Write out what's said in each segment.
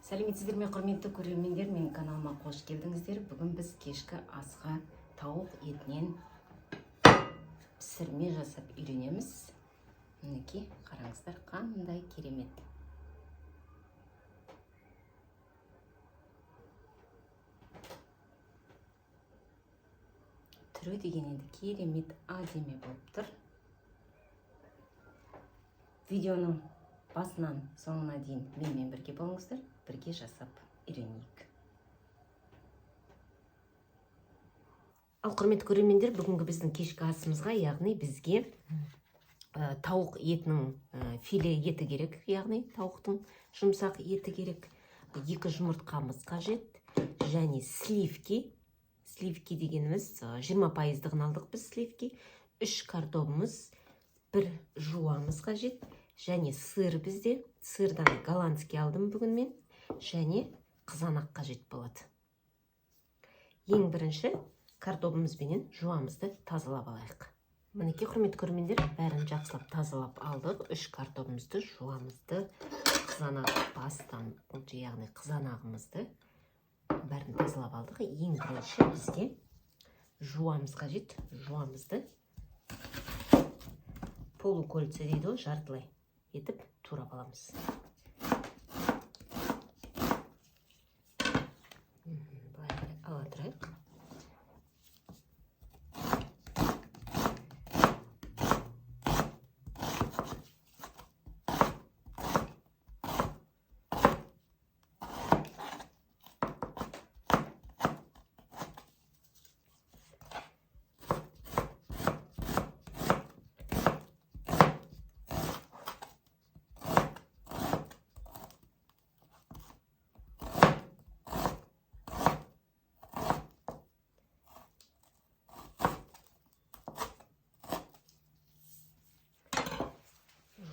Сәлеметсіздер ме, құрметті көрермендер, менің каналыма қош келдіңіздер. Бүгін біз кешкі асқа тауық етінен пісірме жасап үйренеміз. Мінекей, қараңыздар, қандай керемет. Түрі деген енді керемет әдемі болып тұр. Видеоның басынан соңына дейін менімен бірге болыңыздар, бірге жасап үйренейік. Ал құрметті көрермендер, бүгінгі біздің кешкі асымызға, яғни бізге тауық етінің филе еті керек, яғни тауықтың жұмсақ еті керек, 2 жұмыртқамыз қажет, және сливки. Сливки дегеніміз 20%-дығын алдық біз сливки, 3 картобымыз, 1 жуамыз қажет, және сыр бізде, сырдан голландский алдым бүгін мен, және қызанақ қажет болады. Ең бірінші картобымызбенен жуамызды тазалап алайық. Мінекей, құрметті көрермендер, бәрін жақсылап тазалап алдық. 3 картобымызды, жуамызды, қызанақ бастан, яғни қызанағымызды бәрін тазалап алдық. Ең бірінші бізге жуамыз қажет. Жуамызды полукольца дейді ғой, жартылай етіп турап аламыз. Былай қарай ала тұрайық.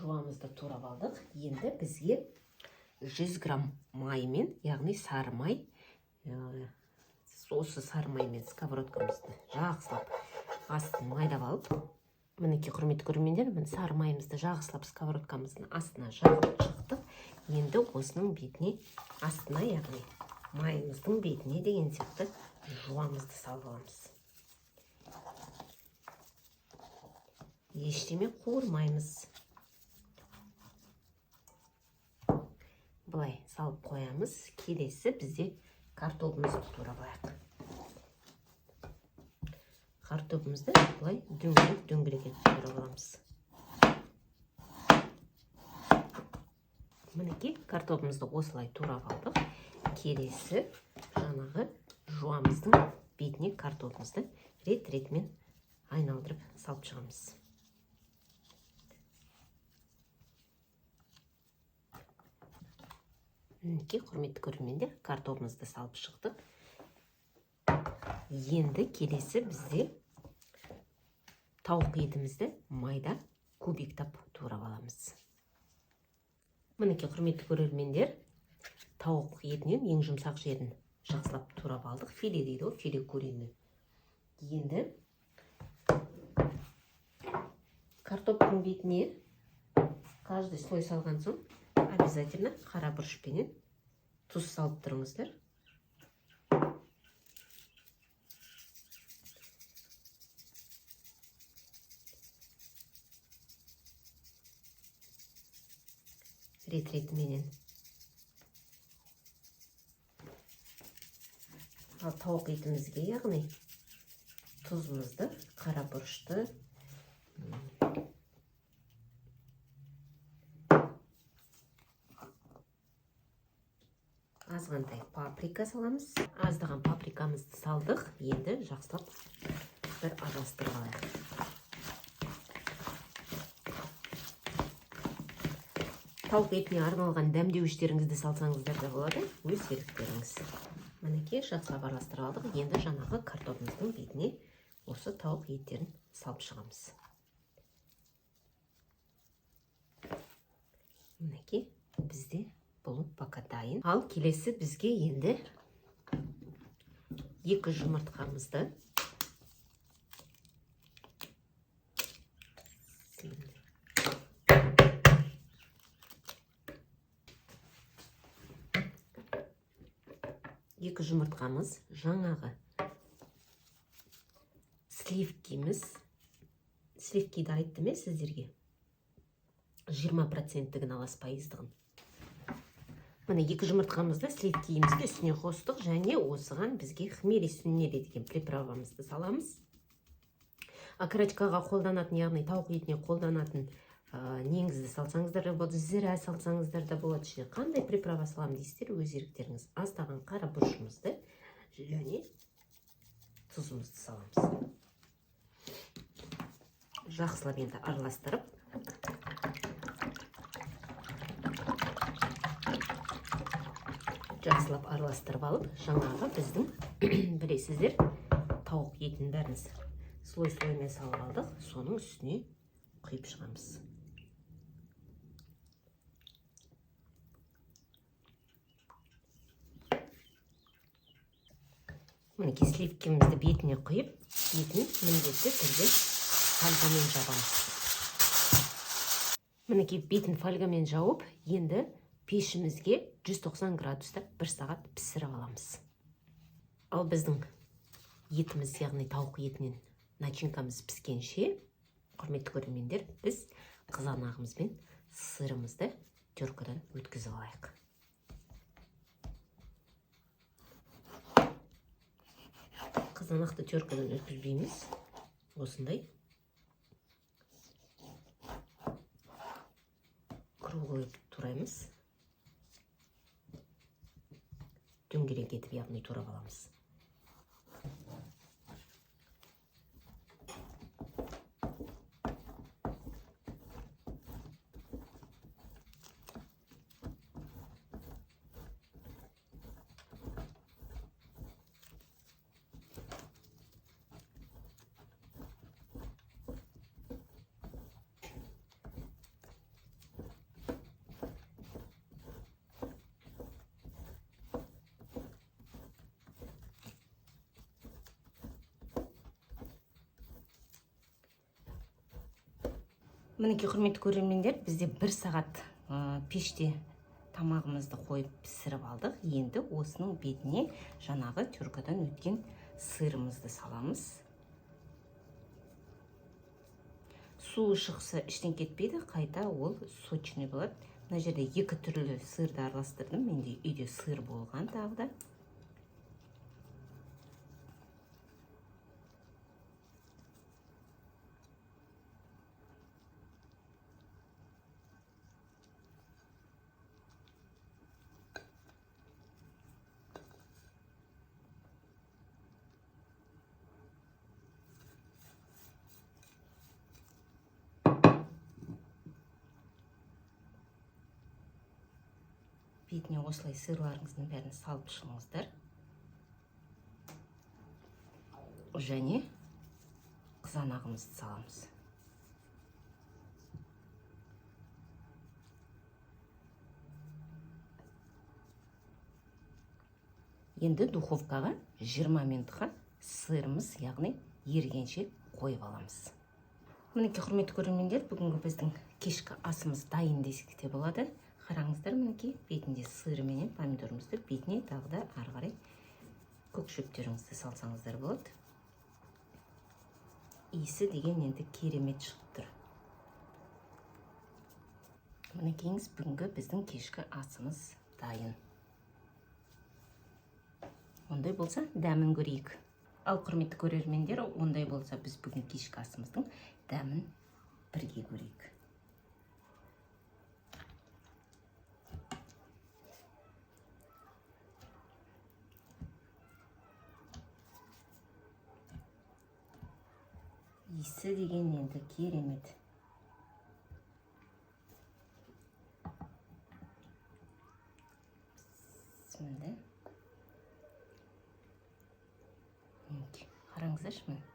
Жуамызды турап алдық. Енді бізге 100 грамм маймен, яғни сары май, осы сары маймен сковородкамызды жақсылап астын майдап алып, мінекей, құрметті көрермендер, міне сары майымызды жақсылап сковородкамыздың астына жағып шықтық. Енді осының бетіне, астына, яғни майымыздың бетіне деген сияқты жуамызды салып аламыз. Ештеме қуырмаймыз. Былай салып қоямыз. Келесі бізде картобымызды турап алайық. Картобымызды былай дөңгелек дөңгелек етіп турап аламыз. Мінекей, картобымызды осылай турап алдық. Келесі жаңағы жуамыздың бетіне картобымызды рет-ретімен айналдырып салып шығамыз. Мінекей, құрметті көрермендер, картобымызды салып шықтық. Енді келесі бізде тауық етімізді майда кубиктап турап аламыз. Мінекей, құрметті көрермендер, тауық етінен ең жұмсақ жерін жақсылап турап алдық. Филе дейді ғой, филе куриный. Енді картоптың бетіне каждый слой салған соң обязательно қара бұрышпенен тұз салып тұрыңыздар. Рет-ретіменен. Ал тауық етімізге, яғни тұзымызды, қара бұрышты, азғантай паприка саламыз. Аздаған паприкамызды салдық. Енді жақсылап бір араластырып алайық. Тауық етіне арналған дәмдеуіштеріңізді салсаңыздар да болады, өз еріктеріңіз. Мінекей, жақсылап араластырып алдық. Енді жаңағы картобымыздың бетіне осы тауық еттерін салып шығамыз. Мінекей, бізде бұл пока дайын. Ал келесі бізге енді 2 жұмыртқамызды 2 жұмыртқамыз, жаңағы сливкиміз. Сливкиді айттым сіздерге. 20%-тігін аласыз, пайыздығын. Міне 2 жұмыртқамызды сливкиімізді үстіне қостық және осыған бізге хмели сунели деген приправамызды саламыз. Окорочкаға қолданатын, яғни тауық етіне қолданатын неңізді салсаңыздар да болады, зира салсаңыздар да болады. Ішіне қандай приправа саламын дейсіздер, өз еріктеріңіз. Аздаған қара бұрышымызды және тұзымызды саламыз. Жақсылап енді араластырып, жақсылап араластырып алып, жаңағы біздің білесіздер, тауық етін бәрін слой-слоймен салып алдық, соның үстіне құйып шығамыз. Мінекей сливкімізді бетіне құйып, бетін міндетті түрде фольгамен жабамыз. Мінекей бетін фольгамен жауып, енді пешімізге 190 градуста 1 сағат пісіріп аламыз. Ал біздің етіміз, яғни тауық етінен начинкамыз піскенше, құрметті көрермендер, біз қызанағымыз бен сырымызды теркадан өткізіп алайық. Қызанақты теркадан өткізбейміз. Осындай круглый тураймыз. Дөңгелек етіп, яғни турап аламыз. Мінекей, құрметті көрермендер, бізде 1 сағат пеште тамағымызды қойып пісіріп алдық. Енді осының бетіне жаңағы теркадан өткен сырымызды саламыз. Суы шықса іштен кетпейді, қайта ол сочный болады. Мына жерде 2 түрлі сырды араластырдым. Менде үйде сыр болған тағы да. Бетіне осылай сырларыңыздың бәрін салып шығыңыздар. Және қызанағымызды саламыз. Енді духовкаға 20 минутқа сырымыз, яғни ерігенше қойып аламыз. Мінекей, құрметті көрермендер, бүгінгі біздің кешкі асымыз дайын десек те болады. Қараңыздар, мінекей бетінде сыры менен помидорымызды, бетіне тағы да ары қарай көк шөптеріңізді салсаңыздар болады. Иісі деген енді керемет шығып тұр. Мінекейіңіз, бүгінгі біздің кешкі асымыз дайын. Ондай болса дәмін көрейік. Ал құрметті көрермендер, ондай болса біз бүгін кешкі асымыздың дәмін бірге көрейік. Иісі деген енді керемет. Бісміллә. Мінекей, қараңыздаршы міне.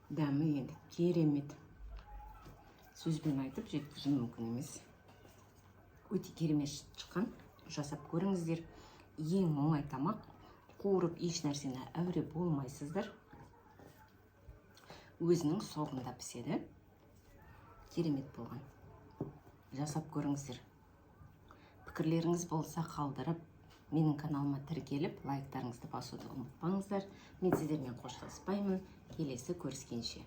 Дәмі енді керемет, сөзбен айтып жеткізу мүмкін емес. Өте керемет шыққан, жасап көріңіздер. Ең оңай тамақ, қуырып, еш нәрсені әуре болмайсыздар, өзінің соғында піседі. Керемет болған, жасап көріңіздер. Пікірлеріңіз болса, қалдырып, менің каналыма тіркеліп, лайктарыңызды басуды ұмытпаңыздар. Мен сіздермен қоштаспаймын, келесі көріскенше.